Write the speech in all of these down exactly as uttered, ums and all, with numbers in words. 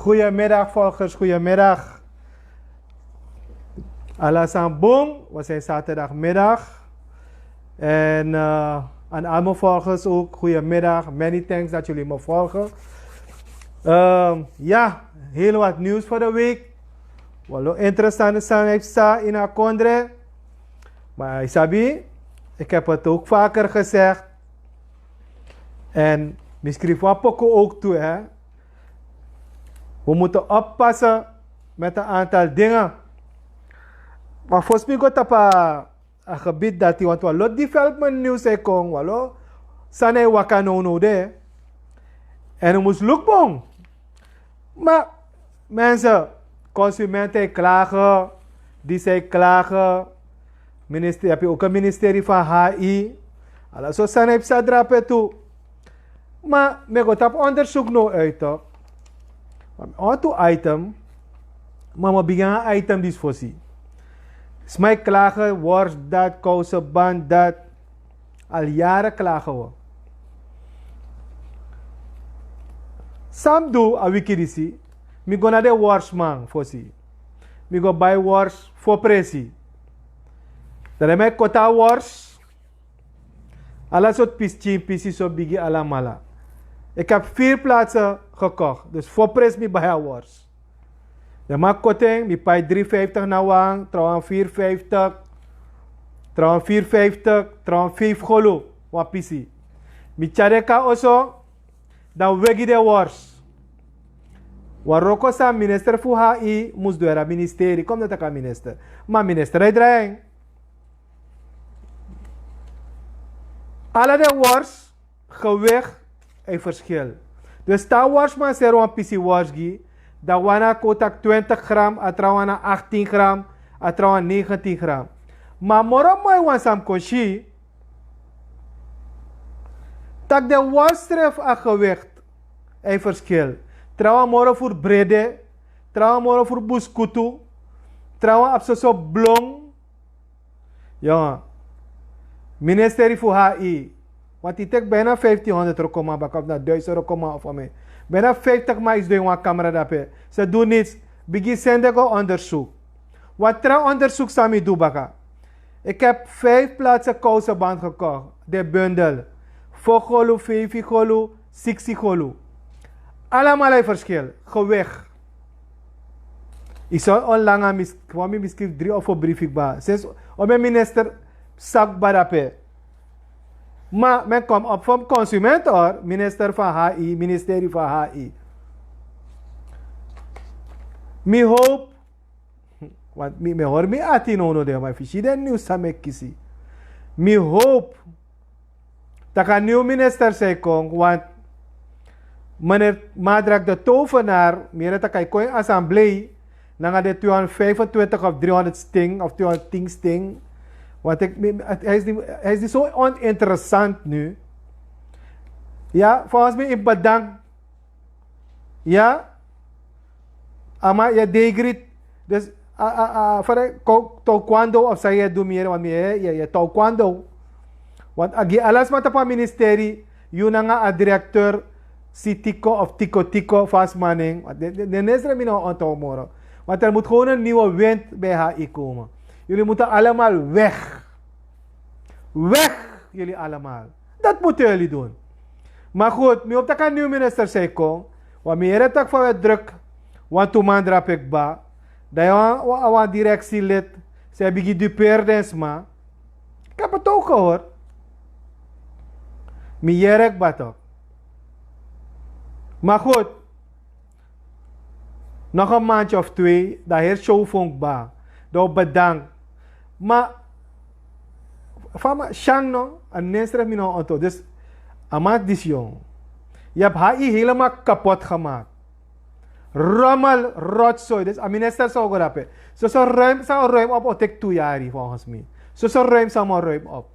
Goedemiddag volgers, goedemiddag. Ala san bun, we zijn zaterdagmiddag. En eh, aan al mijn volgers ook, goedemiddag. Many thanks dat jullie me volgen. Ehm, ja, heel wat nieuws voor de week. Wel interessante san heb sa in a kondre. Maar Isabi, ik heb het ook vaker gezegd. En misschien van Poco ook toe, hè. We moeten oppassen met een aantal dingen. Maar volgens mij gaat op een gebied dat hij, want we lot development nieuws hij kon, we lot san e waka no no de. En we moest look bon. Maar mensen, consumenten klagen, die zij klagen. Minister, heb je ook een ministerie van H I. Ala so san heb sa drape tu. Maar me go tap onderzoek no uit toch. Want auto item, maar we begin een item die is voorzien. Smij klagen, worst dat, kousenband dat. Al jaren klagen we. Sam du a wiki disi, mi go na de worstman fosi. Mi go bai worst fo presi. Dan de mi kota worst. Ala sort pisi, pisi so bigi alamala. Ik heb vier plaatsen gekocht. Dus fo pres mi bai a worst. Dan mi koti en, mi pai drie vijftig na wan, trouwan vier vijftig, trouwan vier vijftig, trouwan vijf golu, wan pisi. Mi tyari en kon oso, dan wegi de worst. Wan wroko san minister fu H I mus du, a ministeri, kon mi taki a minister. Ma minister e drai en. Ala den worst, gewicht, hij verschil. Dus te a worstman seri wan pisi worst gi, dan wan na kon taki twintig gram, a trawan na achttien gram, a trawan negentien gram. Ma moro moi wan san mi kon si, taki den worst srefi a gewicht, hij verschil. Trawan moro furu brede, trawan moro furu buskutu, trawan abi soso blong. Yongen, ministeri fu H I. Want yu teki bijna vijftienhonderd wrokoman baka, of na duizend wrokoman of ome. Bijna vijftig man is du ini wan kamera dape. Ze doen niets. Bigin sende go onderzoek. Wan tra onderzoek san mi du baka. Ik heb vijf plaatsen kousenband gekocht. De bundel. Fo golu, feifi golu, siksi golu. Alamala e verschil. Gewicht. Yu sa langa, mi, wan mi, mi skrifi dri of fo brifi kba. Sinds ome minister sa kba dape. Ma mi e kon op fu consument or, minister van H I, ministeri van H I. Mi hoop, want mi, mi e hori mi ati no no de, ma efu yu si den nieuws san mi e kisi. Mi hoop taki a nieuw minister sa e kon, want meneer Madrak de tovenaar, mi yere taki a e kon ini assemblee, nanga de tweehonderdvijfentwintig of driehonderd sting, of tweehonderdtien sting. Want ik, hij is niet, hij is niet zo oninteressant nu. Ya, volgens mi in bedank. Ya, ama ya degrit. Dus a a a fare taekwondo of san ya du mi yere, want mi ya ya taekwondo. Want a gi alasma tapu a ministeri, yu nanga a directeur, si tiko of tiko tiko fast maning. Den nesre mi no onto moro. Want er moet gewoon een nieuwe wind bij ha i komen. Jullie moeten allemaal weg. Weg, jullie allemaal. Dat moeten jullie doen. Maar goed, mi op taka nieuw minister sei kon. Want mi here tak van we druk. Want tu man drap ik ba. Dan je wan directielid. Zij bigi dupeer den sma. Ik heb het ook gehoord. Mi here ik ba toch. Maar goed. Nog een maandje of twee, dan heer show funk ba. Dan bedankt. Maar van me shang no, en nensref mi no onto. Dus a man dis jong. Je hebt H I helemaal kapot gemaakt. Rommel, rotzooi. Dus a minister zou go dape. Zo zo ruim, zou ruim op otik tu yari volgens mij. Zo zo ruim zou maar ruim op.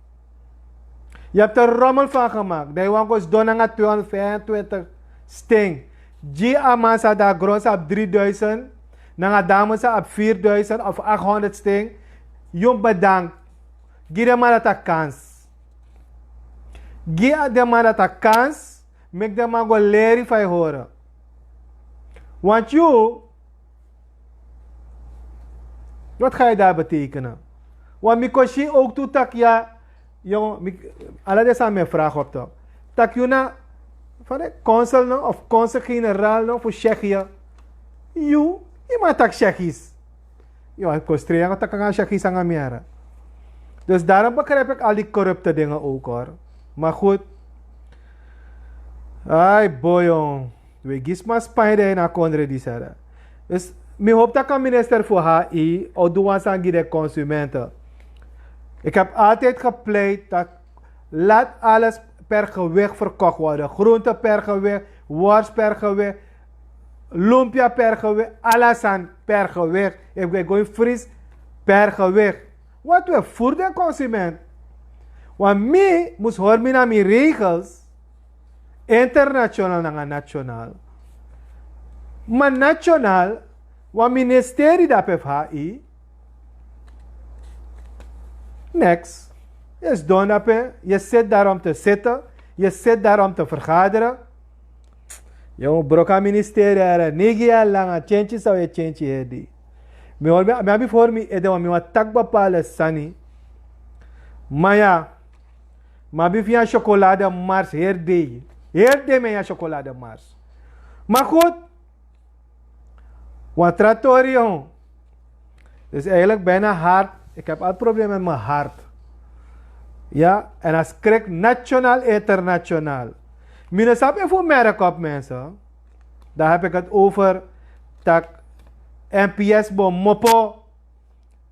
Je hebt er rommel van gemaakt. Dat je wan go sidon nanga tweehonderdvijfentwintig sting. Gi a man sa daar grond sa op drieduizend. Nanga dame sa op vierduizend of achthonderd sting. Jong bedankt. Gi de man dat a kans. Gi a de man dat a kans. Meki de man go leri fa yu hori. Want yu, wat ga je daar betekenen? Want mi kon si ook tu tak ya. Jong, ala de sani mi e vraag op to. Tak yu na van de consul no of consul generaal no fu Tsjechië. Yu, yu man tak Tsjechisch. Yu a kon stri nanga taki nanga Tsjechisch nanga mi yara. Dus daarom begrijp ik al die corrupte dingen ook hoor. Maar goed. Ai boy jong. We gi sma Spanje de na kondre di sara. Dus mi hoop tak a minister fu H I o du wan sani gi de consumenten. Ik heb altijd gepleit dat laat alles per gewicht verkocht worden. Groente per gewicht, worst per gewicht, lumpia per gewicht, ala sani per gewicht. If we go in fris per gewicht. Wat we voer de consument. Want mi mus hori mi na mi regels. International nanga national. Maar national, wan ministeri dape fu H I. Niks. Je is done dape. Je zit daar om te zitten. Je zit daar om te vergaderen. Yu mus broko a ministeri yara negi yari langa, tyentyi san wi e tyentyi heri dei. Mi hori mi abi fu hori mi ede wan mi wani taki bepaalde sani. Ma ya, mi abi fu yu a syokolade mars heri dei. Heri dei mi e yu a syokolade mars. Ma goed. Wan tra tori yu. Dus eigenlijk bijna hart. Ik heb al problemen met mijn hart. Ya, en a skrik national international. Mi no sabi efu merk op mensen. Dan heb ik het over tak N P S bo mopo.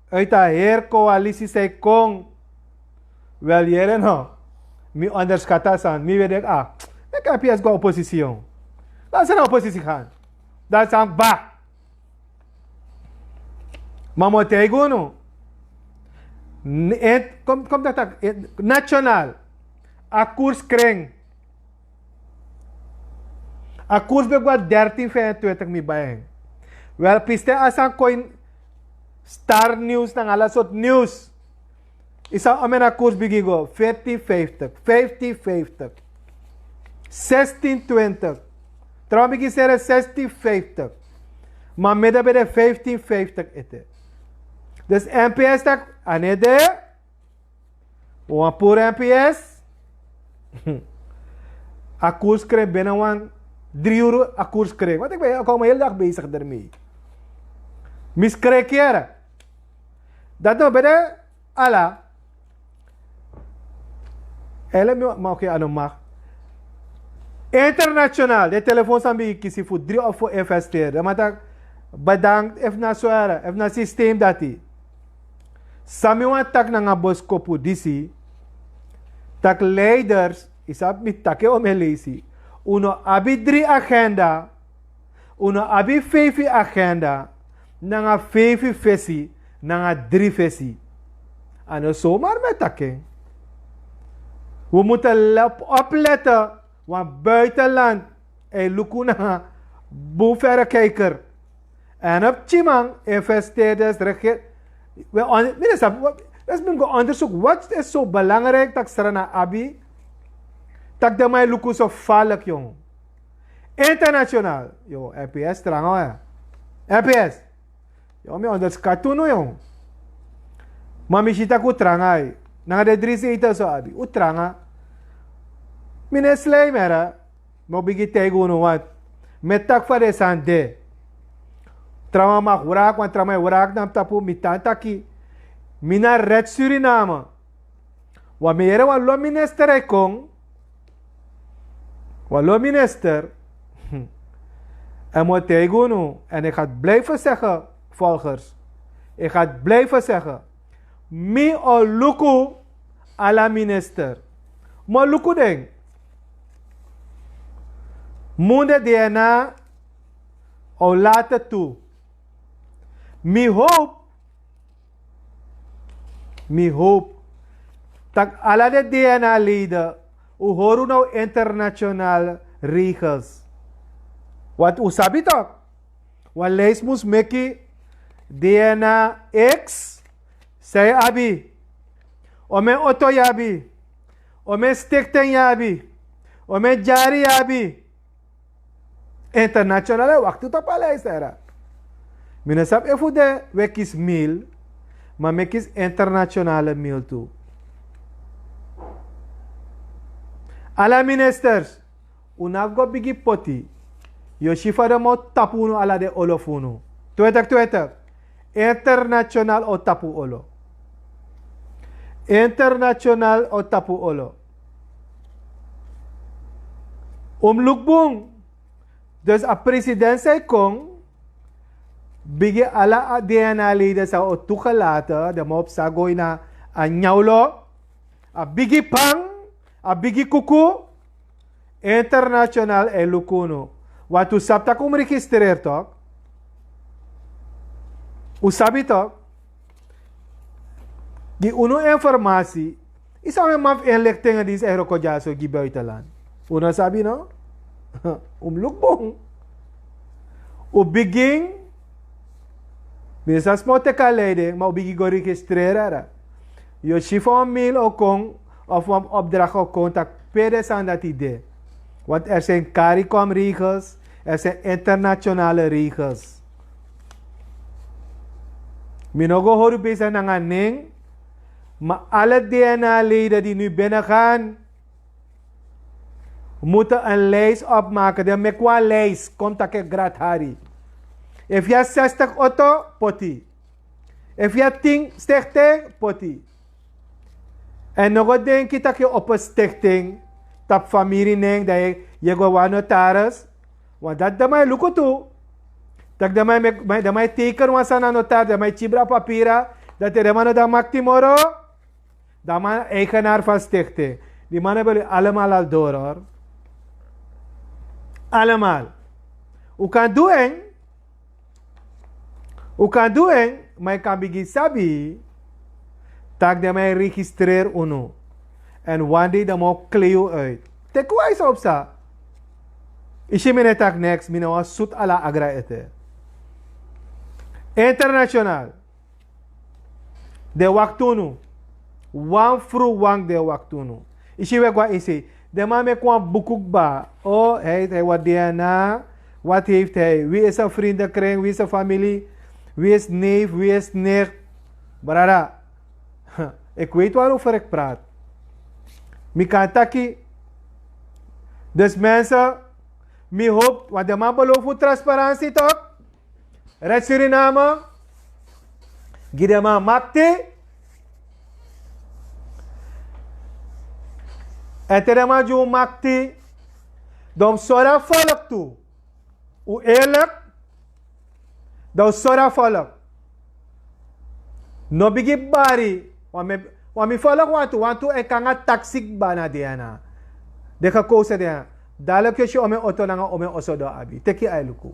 Uit a heri koalisi sei kon. Wel yere no. Mi onderskata san mi we dek a. Meki N P S go opposition. Dan san na opposition gaan. Dan san ba. Ma mi o taigi unu. Kom dati taki national. A koers kring. A koers ben go na dertien vijfentwintig mi bai en. Wel piste a sani kon ini star news nanga ala sortu news. Yu sabi omeni a koers bigin go veertien vijftig, vijftien vijftig, zestien twintig. Trawan bigin sere zestien vijftig. Ma mi de ben de vijftien vijftig ete. Dus N P S taki a no e de. Wan puru N P S. A koers kring binnen wan drie uur a koers kring want ik ben kom hele dag bezig ermee. Mi skrik yere. Dati no ben de ala. Hele mi ma oké a no mag. International den telefoon san mi bigin kisi fu dri of fu investeer den man taki. Bedankt efu na swere efu na systeem dati. San mi wani taki nanga boskopu disi. Tak' leiders yu sabi mi taki en o mi e leisi. Un no abi dri agenda. Un no abi feifi agenda nanga feifi fesi nanga dri fesi. A no somar mi e taki en. Wi mutu oplete. Wan buitenland e luku na bun verrekijker. En op chiman investeerders regeer. We on minister, we mi go onderzoek wat is zo belangrijk dat strana abi. Dat de mij luku zo falek jong. Internationaal. Yo, N P S tranga ya. N P S. Yo, mi onderskatu no yo. Ma mi si tak' un tranga ai. Nanga den dri zetel so abi un tranga. Mi no e slei mera. Mi o bigin taigi unu want mi e taki fa den sani de. Trawan mag wraki want trawan e wraki na mi tapu mi tan taki. Mi na red suriname. Wan mi yere wan lo minister e kon. Wan lo minister. En mi o taigi unu en ik ga het blijven zeggen. Volgers, ik ga het blijven zeggen. Mi o luku ala minister. Mi o luku den. Munde dna o late tu. Mi hoop mi hoop tak' ala den dna leden un hori un na un internationale regels. Want un sabi tok. Wan lijst mus meki dna x san yu abi? Omen oto yu abi? Omen stikten yu abi? Omen dyari yu abi? Internationale waktu tapu a lijst era. Mi no sabi efu de we kisi mil. Ma mi e kisi internationale mil tu. Ala ministers, un no abi go bigi poti. Yu o si fa den man o tapu unu ala den olo fu unu. Twetek twetek. International o tapu olo. International o tapu olo. Un mus luku bun. Dus a president san e kon bigi ala a dna leden san o tugelaten den man o psa go ini a nyawlo. A bigi pan, a bigi kuku. International e luku unu. Want un sabi tak' un mus registreri tok. Un sabi tok. Gi unu informasi. Yu sabi man fu inliktingen disi e wroko dyaso gi buitenland. Un no sabi no? Un mus luku bun. Un bigin. Mi no sabi sma o teki a leiding ma un bigin go registreri ara. Yu o si fa wan mail o kon of wan opdracht o kon tak' pe den sani dati de. Want er zijn caricom regels. Er zijn internationale regels. Mi no go hori besi nanga nen. Ma ala dna leden di nu bene gan mutu en lijst opmaken den meki wan lijst kon taki en grat hari. Efu yu a sestig oto poti. Efu yu a tin stikting poti. Èn no go denki tak' yu opo stikting tapu famiri nen dan yu e go wan notaris. Want dati den man e luku tu. Tak' den man e teken wan sani na notaris den man e kibri a papira. Dati den man no dan makti moro. Dan man eigenari fan stikting. Di man no ben luku alemal al doro. Alemal. Un kan du en. Un kan du en ma yu kan bigin sabi tak' den man e registreri unu. Èn wan dei den man o klei unu uit. Teki wan yu san o psa. Yu si mi no e taki neks mi na wan sutu ala agra ete. International. Den wakti unu. Wan fru wank den wakti unu. Yu si we go a isi. Den man meki wan buku kba o hij hij wat dna. Wat heeft hij wie is en vrindekring wie is en famili? Wie is neef wie is nicht? Brada. Ik weet waar over ik praat. Mi kan taki. Dus mensen, mi hoop want den man belofu transparansi tok. Red suriname. Gi den man makti. Èn te den man gi un makti dan un sori a volk tu. Un eerlik. Dan un sori a volk. No bigin bari. Wan mi folok wantu wantu en kon nanga taksi kba na dna. Den gekosen dna. Dalek yu o si omen oto nanga omen oso den o abi teki yu ai luku.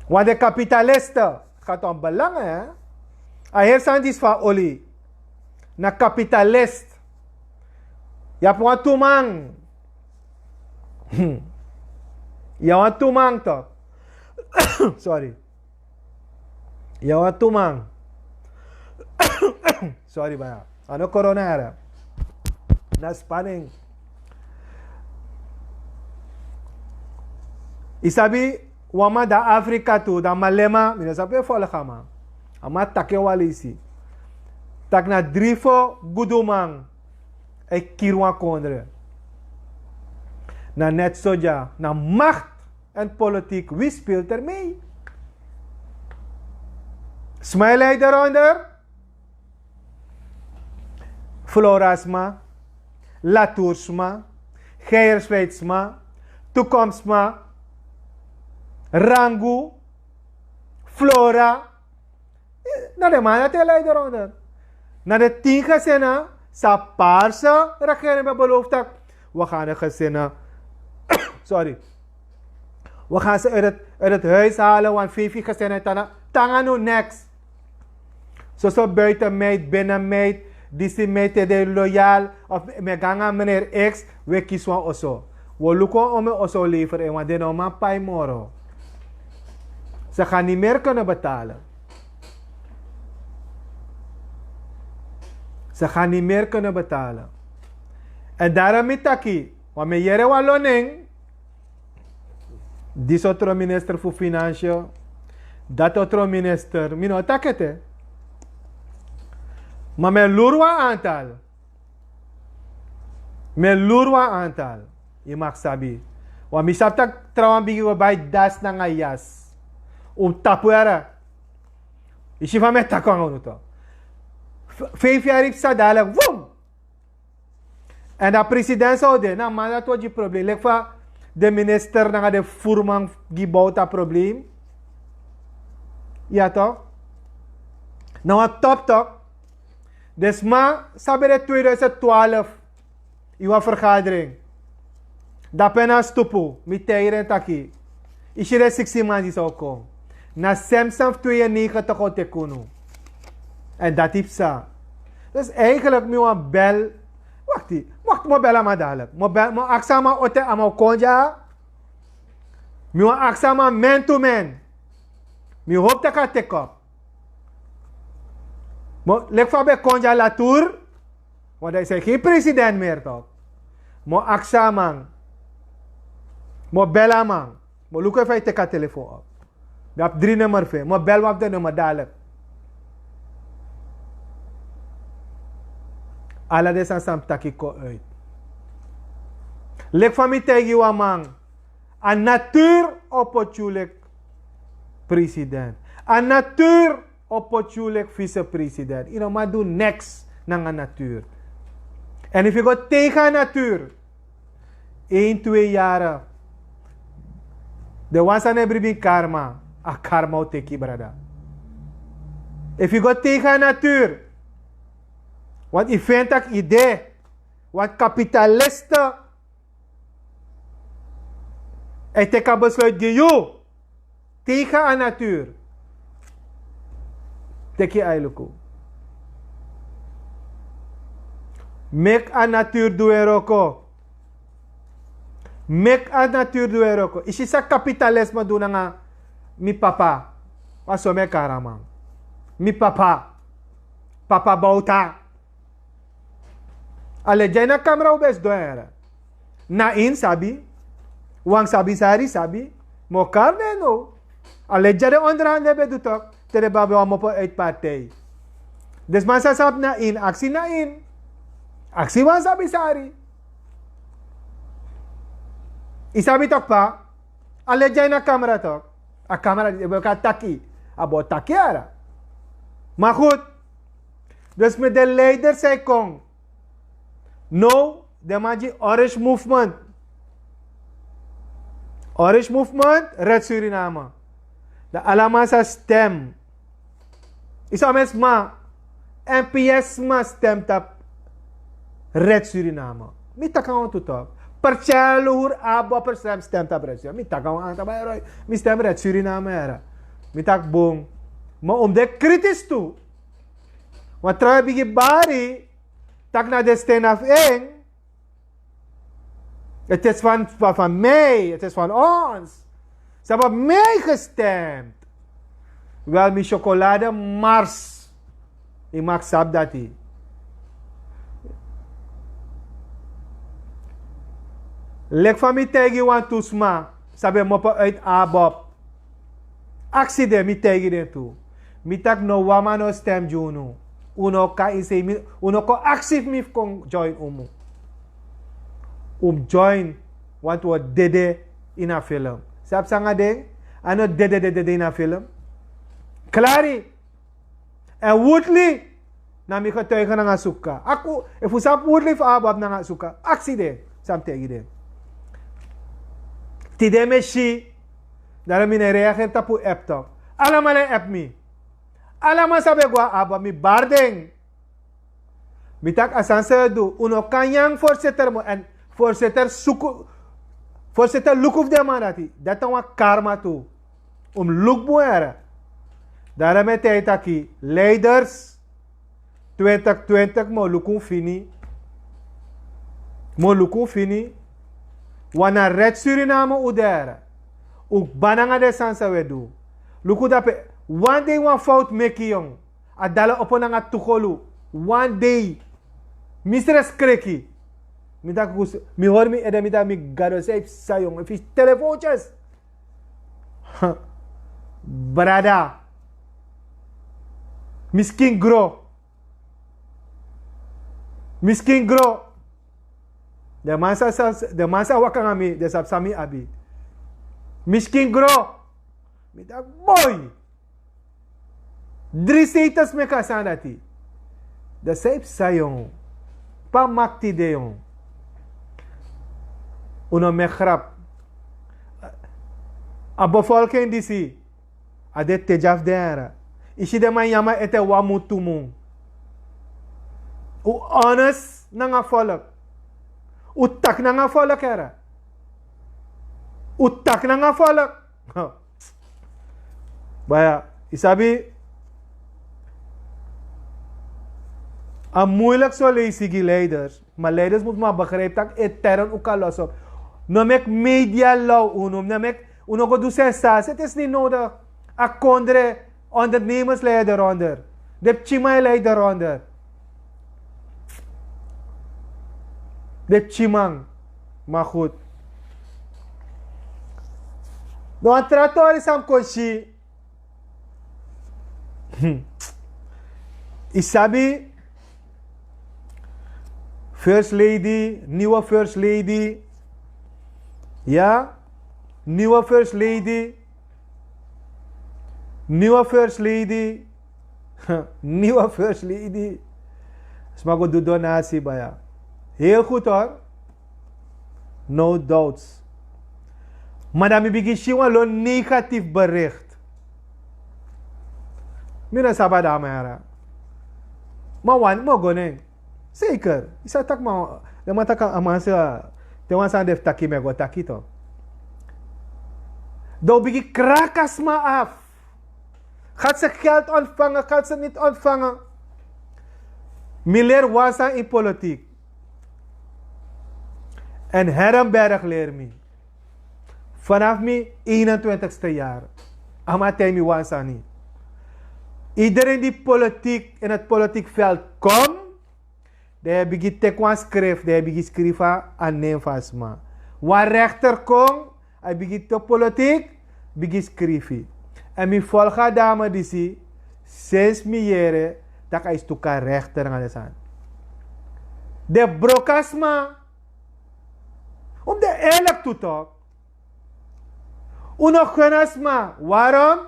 Wan den kapitaliste. Gati wan belang. A heri sani disi fu a oli. Na kapitalist. Yu abi wantu man. Ya wan tu man tok. Sorry. Ya wan tu man. Sorry baya. A no corona era. Na spanning. Yu sabi, wan man dan Afrika tu, dan Malema, mi no sabi e folga man. A man taki en wan leisi. Tak' na dri fo guduman e kiri wan kondre. Na net so dya, na macht en politiek, wie speelt er mee? Sma e lei daaronder. Florasma, Latursma, Geiersfeitsma, Toekomstma, Rangu, Flora. Na de man dati e lei daaronder. Na de tin gezinnen san Paarse regering ben beloofd dat we gaan de gezinnen, sorry, we gaan ze uit het, uit het huis halen, want vijftig gezinnen tana, tanga no niks. Soso buitenmeid, binnenmeid, disi meid te de loyaal, of mi e go nanga meneer X, we kisi wan oso. We luku wan omen oso lever in, want den no man pai moro. Ze gaan niet meer kunnen betalen. Ze gaan niet meer kunnen betalen. En daarom mi taki, want mi yere wan loning, disi otro minister fu Financiën, dati otro minister, mi no taki ete. Ma mi e luru wan aantal. Mi e luru wan aantal. Yu mag sabi. Want mi sabi tak' trawan bigi go bai das nanga yas. Un tapu yara. Yu si fa mi e taki nanga unu tok. F-, vijf yari psa dalik. Wum! En dan president san o de, na a man dati o gi problem. Leki fa den minister nanga den voerman gi Bouta problem. Ya tok. Na wan top tok. Den sma san ben de tweeduizend twaalf, ini wan vergadering. Dape na stupu, mi taigi den taki, yu si den siksi man disi o kon. Na semsen fu tweeënnegentig o teki unu. En dati psa. Dus eigenlijk mi wan bel. Wakti, wakti, mi o bel a man dadelijk. Mi o bel, mi o aksi a man o te a man o kon dya. Mi wan aksi a man man to man. Mi hopi tak' a teki op. Mi o, leki fa a ben kon dya Latour. Want dan is hij geen president meer toch. Mi o aksi a man. Mi o bel a man. Mi o luku efu a e teki a telefon op. Mi abi dri nummer fu en. Mi o bel wan fu den nummer dadelijk. Ala den sani san mi taki kon uit. Leki fa mi taigi wan man. A natuur o poti yu leki president. A natuur o poti yu leki vicepresident. Yu no man du niks nanga natuur. En efu yu go tegen a natuur, een, twee yari, den wan san no e bribi ini karma, a karma o teki yu, brada. Efu yu go tegen a natuur, want yu feni tak' yu de, want kapitaliste e teki a besluit gi yu tegen a natuur. Teki yu ai luku. Meki a natuur du en wroko. Meki a natuur du en wroko. Yu si san kapitalisme du nanga mi papa. Wan so mi e kari a man. Mi papa. Papa Bouta. A leti dya ini a kamra un ben sidon yara. Na ini sabi. Wan sabi sari sabi. Mi o kari den now. A leti dya den onderhandel ben du tok. Te den ben abi wan mopo uit partij. Den sma san sabi na ini, aksi na ini. Aksi wan sabi sari. Yu sabi tok pa. A leti dya ini a kamra tok. A kamra di ben kan taki. A bo taki yara. Maar goed. Dus met de leiders san e kon. Now den man gi Orange Movement. Orange Movement, Red Suriname. Dan ala man sa stem. Yu sabi, sma, N P S sma stem tapu Red Suriname. Mi taki a wan tu tok. Percel hur abo percel stem tapu Red Suriname. Mi taki a wan anta bai roi. Mi stem Red Suriname yara. Mi taki bun. Ma un de kritisch tu. Want trawan bigi bari, taki na den sten na fu en. Het is van, van, van mij, het is van ons. Ze hebben op mij gestemd. Wel, mi chocolade mars. Ik maak sap dati. Lek van mi tijgi wan tusma. Sabi mopo uit abob. Aksi den, mi tijgi den tu. Mi tak no wama no stem gi unu. Unu kan isi mi, unu kon aksi mi kon join umu. Um join, want we dede in a film. Sabi sanga den, a no dede dede dede in a film. Klari. En Woodley, na mi getuige nanga suka. Aku, efu sabi Woodley fu abab nanga suka. Aksi den, sabi tijgi den. Tide mi si, daro mi ne reageer tapu app tok. Alamala app mi. Alamala sabi go abab mi barding. Mi tak a sani san yu du, unu kan nyang voorzitter mo, en voorzitter suku, voorzitter luku fu den man dati, dati na wan karma tu. Un mus luku bun here. Daarom e taigi taki leiders twintig twintig mo luku un fini. Mo luku un fini. Wan na red Suriname un de here. Un kba nanga den sani san un e du. Luku dape, wan dei wan fout meki yon. A dala opo nanga tu golu. Wan dei. Mi sresi kreki. Mi taki kusu, mi hori mi ede, mi taki mi gado sei psa yon. Efu telefoontjes. Brada. Mi skin gro. Mi skin gro. Den man sa, sa, den man sa waka nanga mi, den sabi san mi abi. Mi skin gro. Mi taki boi. Dri seitels meki a sani dati. Dan san e psa yon? Pe a makti de yon? Un no meki grap. A bevolking disi, a de te dyafu den here. Yu si den man nyan man ete wan mun tu mun. Un honest nanga volk. Un taki nanga volk here. Un taki nanga volk. Baya, yu sabi, a muilik so leisi gi leiders. Ma leiders mus man begrijpi tak' e terren un kan losi op. No meki media law unu, no meki, un no go du sensatie. Het is niet nodig. A kondre, ondernemersleider onder. Den pikinman e leider onder. Den pikinman. Maar goed. Dan wan tra tori san mi kon si. Yu sabi, first lady, nieuwe first lady. Ya, nieuwe first lady. Nieuwe first lady. Nieuwe first lady. Sma go du donasi baya. Heel goed hoor. No doubts. Ma dan mi bigin si wan lo negatief bericht. Mi no sabi a dama yara. Ma wan mi o go nen. Zeker. Yu sa taki man, den man taki a man sa, te wan sani de fu taki mi e go taki to. Dan un bigin kraki a sma af. Gaat ze geld ontvangen, gaat ze niet ontvangen? Mi leri wan sani in politiek. En Herrenberg leri mi. Vanaf mi eenentwintigste jaar. A man taigi mi wan sani. Iedereen die politiek, in het politiek veld komt, dan yu bigin teki wan skrifi, dan yu bigin skrifi a nen fu a sma. Wan rechter kon, a bigin teki politiek, bigin skrifi. Èn mi folgu a dama disi, sinsi mi yere, tak' a e stuka rechter nanga den sani. Den broko a sma. Un mus de eerlijk tu tok. Un no gun a sma. Waarom?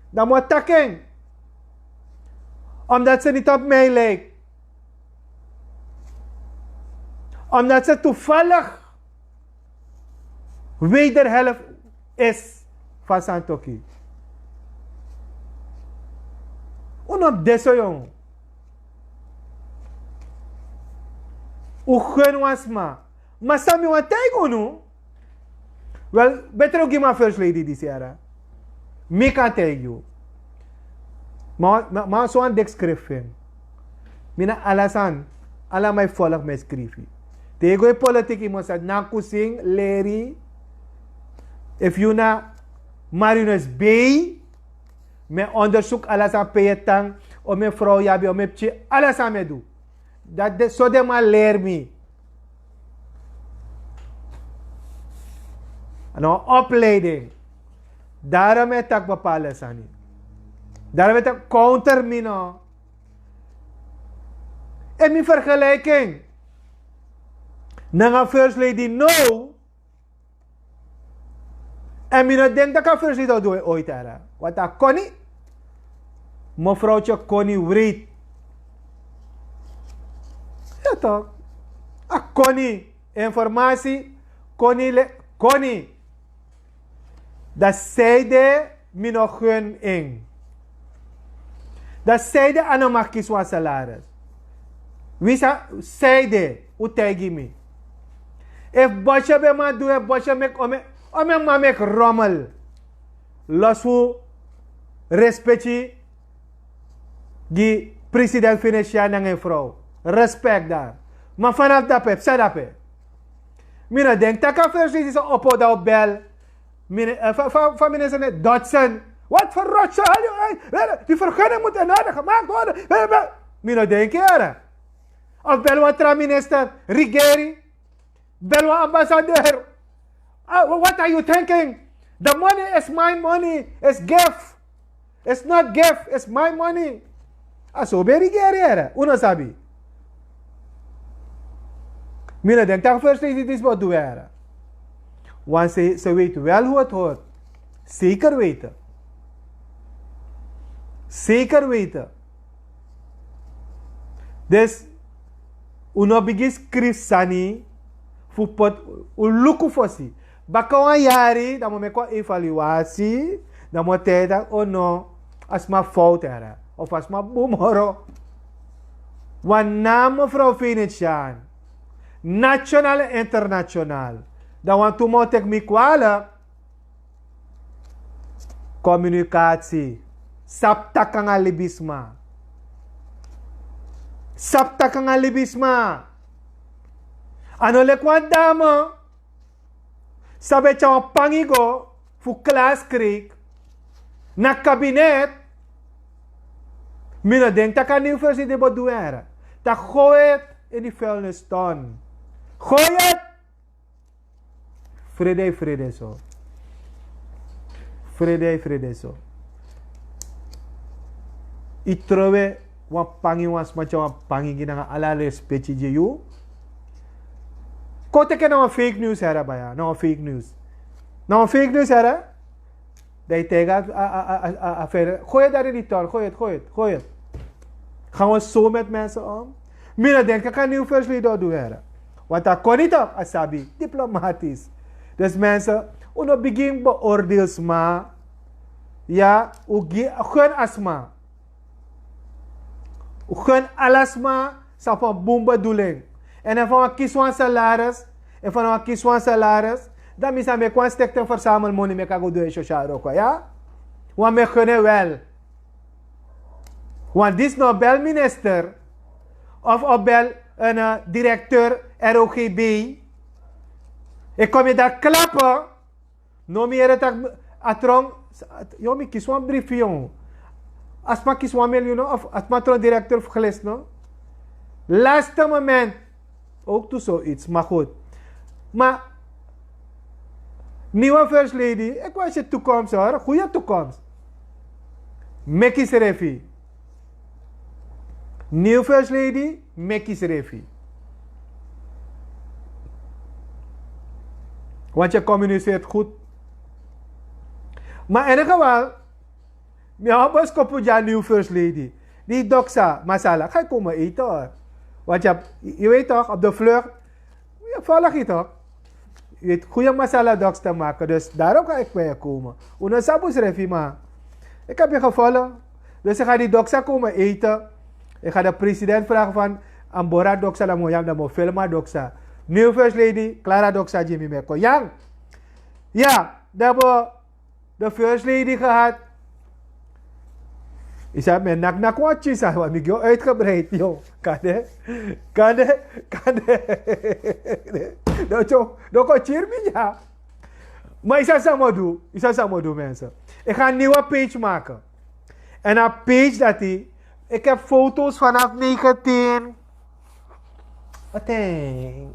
Dan mi o taki en. Omdat ze niet op mij lijkt. Omdat ze toevallig wederhelft is van Santoki. Un no mus de so, yongu. Un gun wan sma. Ma san mi wani taigi unu. Wel, betre un gi mi a first lady disi yara. Mi kan taigi yu. Ma, ma, ma so wan deki skrifi fu en. Mi na ala sani, ala mi e folgu mi e skrifi. Te yu go e politiki yu mus sabi na kusin leri. Efu yu na marinus bei, mi e ondersuku ala san pe yu e tan, o mi e frow yu abi, o mi e pikin, ala san mi e du. Dati de so den man leri mi. Na wan opleiding. Darom e taki bepaalde sani. Darom e taki counter mi no. En mi vergelijking nanga first lady no. En mi no denk dat kan first lady o du en ooit era. Want a koni, mevrouwtje koni wreed. Ja toch. A koni, informasi, koni le koni. Dan zij de mi no gun in. Dan zij de a no mag kisi wan salaris. Wi sa zij de u taigi mi. Efu bosye ben man du, efu bosye meki ome, ome man meki rommel. Los fu respeki gi president Venetian nanga en vrouw. Respek daar. Ma vanaf dape psa dape. Mi no denk taki a first lady sa opo dan o bel. Mini- eh, fa- fa- fa minister net Dodson. Wat voor rotse hal je uit? Die vergunning moet in orde gemaakt worden. Mi no denk here. Of bel wan tra minister, regering. Bel wan ambassadeur. Ah, what are you thinking? The money is my money. Is gift. Is not gift. Is my money. A so ben regeri here. Un no sabi. Mi no denk taki first lady disi bo du here. Want ze, ze weet wel hoe het hoort. Zeker weten. Zeker weten. Dus un no bigin skrifi sani fu poti un luku fosi. Baka wan yari dan mi o meki wan evaluasi. Dan mi o taigi taki o no, a sma fowtu here of a sma bun moro. Wan na mevrouw Venetian, national en international. Dan wantu mi o teki mi kwalik. Komunikasi. Sabi taki nanga libisma. Sabi taki nanga libisma. A no leki wan dame san ben tyari wan pangi go fu klaskreek na kabinet. Mi no denk taki a niw versi di bo du en here. Taki gooi het in die vuilniston. Gooi het. Frede frede so. Frede frede so. I trowe wan pangi, wan sma tyari wan pangi gi nanga ala respeki gi yu. Kon teki na wan fake news here baya, na wan fake news. Na wan fake news here. Dan yu taigi a a a a a fere, gooi het daar in die ton, gooi het, gooi het, gooi het. Gaan we zo met mensen om? Mi no denk taki a niw first lady o du here. Want a koni tok, a sabi diplomatisch. Dus mensen, un no bigin beoordeel sma. Ya, un gi gun a sma. Un gun ala sma san fu wan bun bedoeling. En efu a wan kisi wan salaris, efu a no wan kisi wan salaris, dan mi sa meki wan stekten versamel moni meki a go du en sosial wroko, ya. Wan mi e gun en wel. Want disi no bel minister of o bel een eh, directeur R O G B. Ik kom je daar klappen. No mi yere taki a tron. Yo, mi kisi wan brief fu yu. A sma kisi wan miljoen of a sma tron directeur fu glis no. Laste moment. Ook tu zoiets, maar goed. Maar nieuwe first lady, ik wens je toekomst hoor, goede toekomst. Meki srefi. Nieuwe first lady, meki srefi. Want je communiceert goed. Maar in ieder geval, mi a boskopu dya nieuwe first lady. Die doksa masala ga je komen eten hoor. Want je, hebt- je weet toch, op de vlucht. Je volg je toch? Je weet goede masala doks te maken, dus daarom ga ik bij je komen. Uno sabu srefi maar. Ik heb je gevolgd. Dus ik ga die doksa komen eten. Ik ga de president vragen van Ambora doksa, dan moet je hem, dan moet filmen doksa. Nieuwe first lady, Clara doksa, Jimmy Meko. Yang. Ja, dan hebben we de first lady gehad. Yu sabi, mi e naknaki wan tyin sani, want mi gi yu uitgebreid, yo. Kan de, kan de, kan de. Don tyo, don kon tyiri mi dya. Maar yu sabi san mi o du, yu sabi san mi o du, mensen. Ik ga een nieuwe page maken. En a page dati, ik heb foto's vanaf negentien. Wat denk?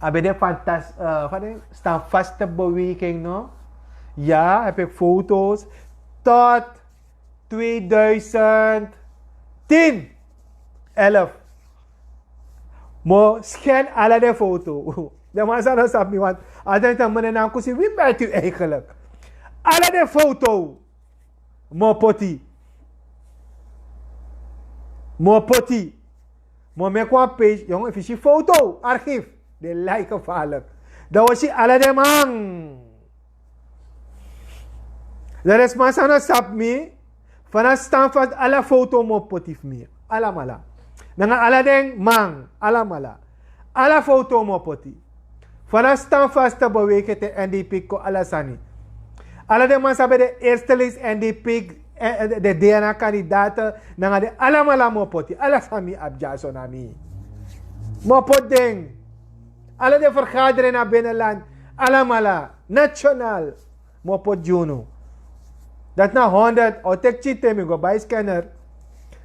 A ben de fantas, eh, wat denk? Standvaste beweging, no? Ja, heb ik foto's tot tweeduizend tien, elf. Mi o scan ala den foto. Den man san no sabi mi, want a den ten mi no e kusi, wie bent u eigenlijk? Ala den foto mi o poti. Mi o poti. Mi o meki wan page, yongu, efu yu si foto, archief, den lai gevaarlijk. Dan wi o si ala den man. Dan den sma san no sabi mi, vanaf Standvast, ala foto mi o poti fu mi. Alamala. Nanga ala den man, alamala. Ala foto mi o poti. Vanaf Standvaste beweging te N D P kon ala sani. Ala den man san ben de eerste lees N D P, eh, eh, de D N A kandidaten, nanga den alamala mi o poti. Ala san mi abi dyaso na mi. Mi o poti den. Ala den vergadering na binnenland, alamala, nationaal, mi o poti gi unu. Dati na honderd, a o teki tyin te mi go bai scanner.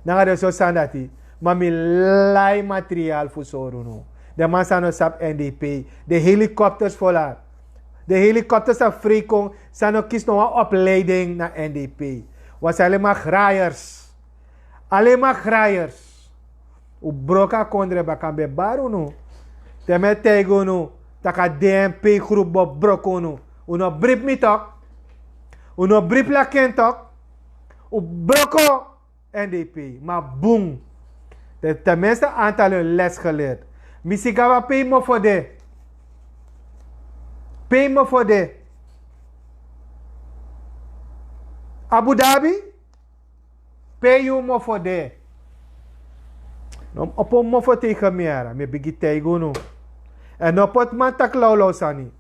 Nanga den sortu sani dati. Ma mi lai materiaal fu sori unu. Den man san no sabi N D P. Den helikopters vola. Den helikopters san free kon, san no kisi no wan opleiding na N D P. Wi a si alleen maar graaiers. Alleen maar graaiers. Un broko a kondre baka, mi ben bari unu. Te mi e taigi unu tak' a D N P groep bo broko unu. Un no bribi mi tok. Un no bribi Laken tok. Un broko N D P. Ma bun. Den ten minste aantal hun les geleerd. Mi si kaba pe yu mofo de. Pe yu mofo de. Abu Dhabi. Pe yu mofo de. No opo mofo tegen mi yara, mi e bigin taigi unu. Èn no poti man taki lawlaw sani.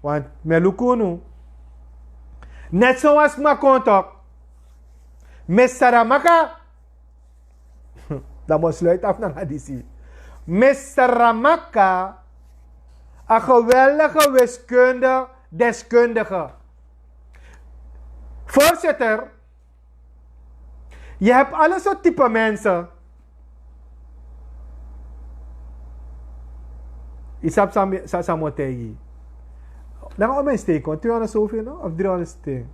Want mi e luku unu. Net so wan sma kon tok. Mister Scamacca. Dan mi o sluit af nanga disi. Mister Scamacca, a geweldige wiskunde deskundige. Voorzitter, je hebt alle soort type mensen. Yu sabi san mi, san, san mi o taigi yu. Nanga omeni steen kon, tweehonderd zoveel, no? Of driehonderd steen.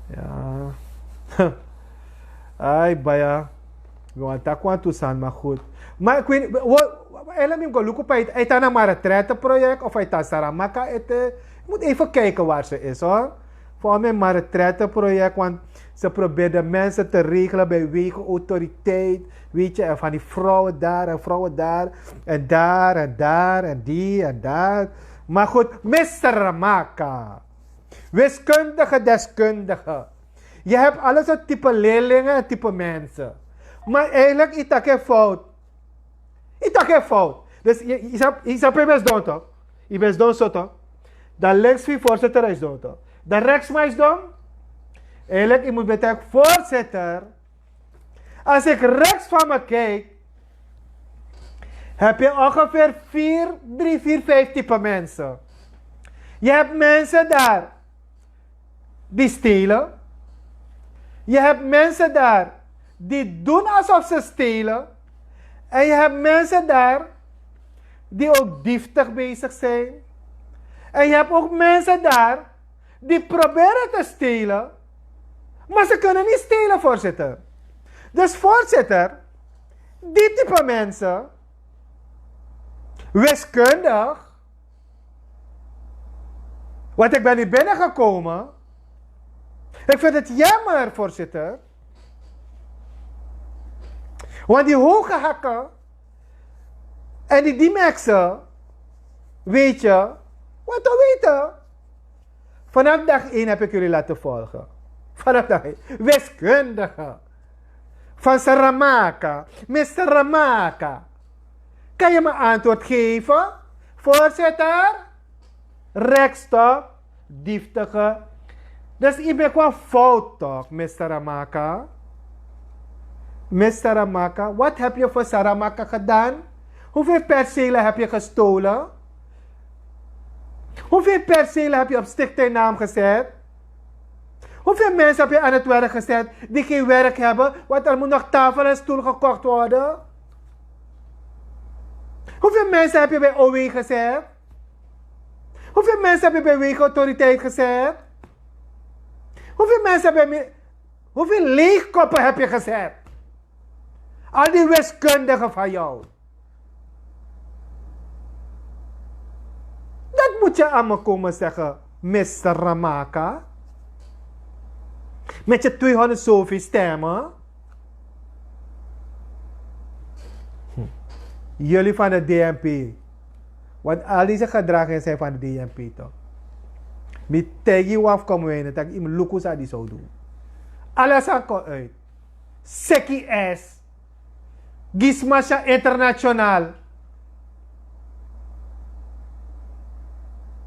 Ya. Ai, baya. Mi wani taki wantu sani, maar goed. Maar ik weet niet, eigenlijk mi go luku pe a e tan, na maar retraite project of a e tan Scamacca ete. Ik moet even kijken waar ze is, hoor. Voor mijn maar retraite project, want ze probeerden mensen te regelen bij wegenautoriteit. Weet je, en van die vrouwen daar en vrouwen daar. En daar en daar en die en daar. Maar goed, Mister Scamacca. Wiskundige deskundige. Je hebt alle soort type leerlingen en type mensen. Maar eigenlijk, yu taki fout. Yu taki fout. Dus yu, yu sabi, yu sabi yu ben sidon toch? Yu ben sidon so toch? Dan links fu yu voorzitter is sidon toch? Dan rechts man is sidon? Eigenlijk, yu moet betekenen voorzitter. Als ik rechts van me kijk, heb je ongeveer vier, drie, vier, vijf type mensen. Je hebt mensen daar die stelen. Je hebt mensen daar die doen alsof ze stelen. En je hebt mensen daar die ook dieftig bezig zijn. En je hebt ook mensen daar die proberen te stelen, maar ze kunnen niet stelen, voorzitter. Dus voorzitter, die type mensen, wiskundig, want ik ben niet binnengekomen. Ik vind het jammer, voorzitter. Want die hoge hakken en die D-Max'en, weet je, wat we weten. Vanaf dag één heb ik jullie laten volgen. Vanaf dag één. Wiskundige. Van Scamacca. Mister Scamacca. Kan je me antwoord geven? Voorzitter? Rechtstop. Dieftige. Dus yu meki wan fout toch, mister Ramaka. Mister Ramaka, wat heb je voor Saramaka gedaan? Hoeveel percelen heb je gestolen? Hoeveel percelen heb je op stichtingnaam gezet? Hoeveel mensen heb je aan het werk gezet die geen werk hebben, want er moet nog tafel en stoel gekocht worden? Hoeveel mensen heb je bij O W gezet? Hoeveel mensen heb je bij Wegenautoriteit gezet? Hoeveel mensen heb je, hoeveel leegkoppen heb je gezet? Al die wiskundigen van jou. Dat moet je aan me komen zeggen, mister Ramaka. Met je tweehonderd zoveel stemmen. Hm. Jullie van de D M P. Want al deze gedragingen zijn van de D M P toch? Mi tegi waf kom wene tak im luku sa di so doen. Alles aan kon uit. Seki S. Gismasha International.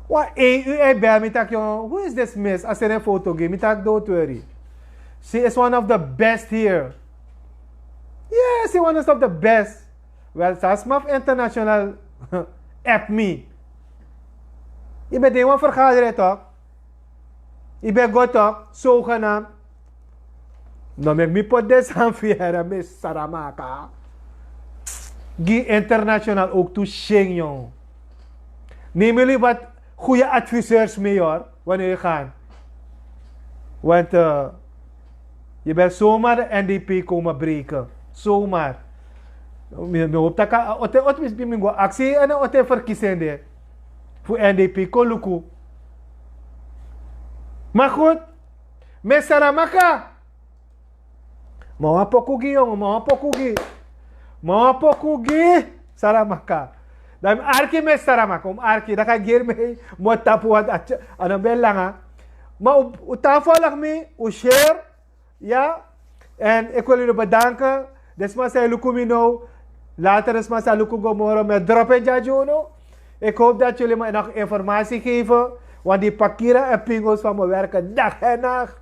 Wa A U I bel mi tak, "Yo, who is this miss?" A seni foto gi mi tak, "Don't worry. She is one of the best here." Yes, she one of the best. Wel, Sasmaf International app mi. Je bent een van vergaderen toch? Yu ben go toch, zogenaamd. No meki mi poti den sani fu yu here, mister Ramaka. Gi international ook tu sing, jong. Neem jullie wat goede adviseurs mee, hoor, wanneer je gaan. Want eh, je bent zomaar de N D P komen breken. Zomaar. Mi mi hoop tak' a ote ote mi go aksi en a ote verkiezing de fu N D P kon luku. Maar goed, mister Ramaka. Ma wan poku gi, jongen, ma wan poku gi. Ma wan poku gi, Saramaka. Dan mi arki mister Ramaka, mi arki, dan kan giri mi, mo tapu wat a, a no ben langa. Ma u, u tan volg mi, u share, ja. En ik wil jullie bedanken. Dit is maar zijn luku mi now. Later is maar zijn luku go moro met drop in Jajunu. Ik hoop dat jullie me nog informatie geven. Want die pakira en pingos van me werken dag en nacht.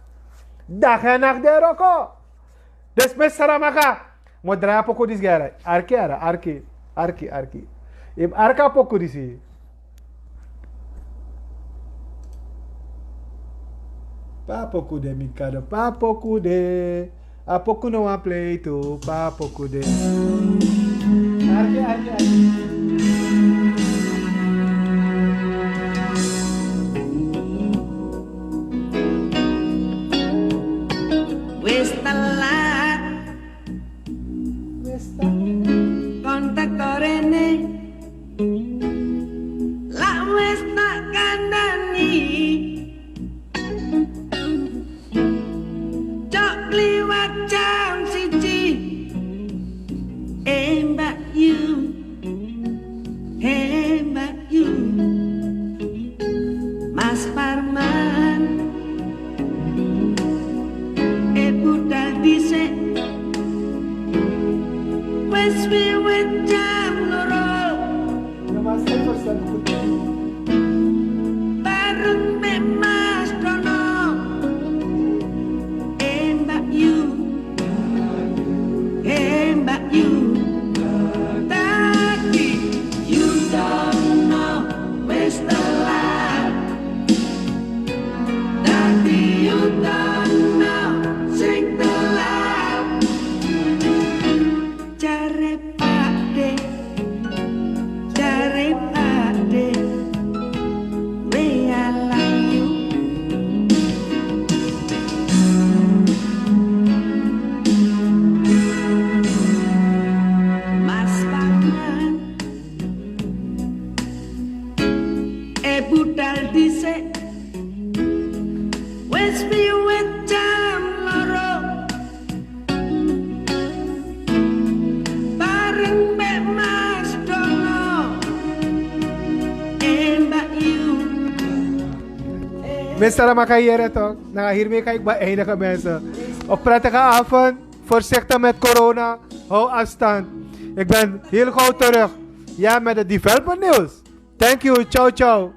Dag en nacht de roko. Dus mister Ramaka. Mo draai a poku disi gi yara. Arki yara, arki. Arki, arki. Yu mus arki a poku disi. Papoku de mi kado, papoku de. A poku no wan play tu, papoku de. Arki, arki, arki. Wis te laat. Wis te laat. Kontak korene. La wis te kandani. Chokli wacham siji. Emba yu. Emba yu. Mas Parman. E buta dise. Wes wi wet jam loro. Bareng me mas dono. Emba yu. Emba yu. Dati yu dono. Wes te laat. Dati yu dono. Sing te laat. Jare pade, jare pade, we ala yu. Mas Parman. E butal dise. Wes wi wet jam loro. Bareng be mas dono. Emba yu. Mister Ramaka, hier toch? Nou, hiermee ga ik beëindigen, mensen. Op prettige avond. Voorzichtig met corona. Hou afstand. Ik ben heel gauw terug. Ja, met het development nieuws. Thank you. Ciao, ciao.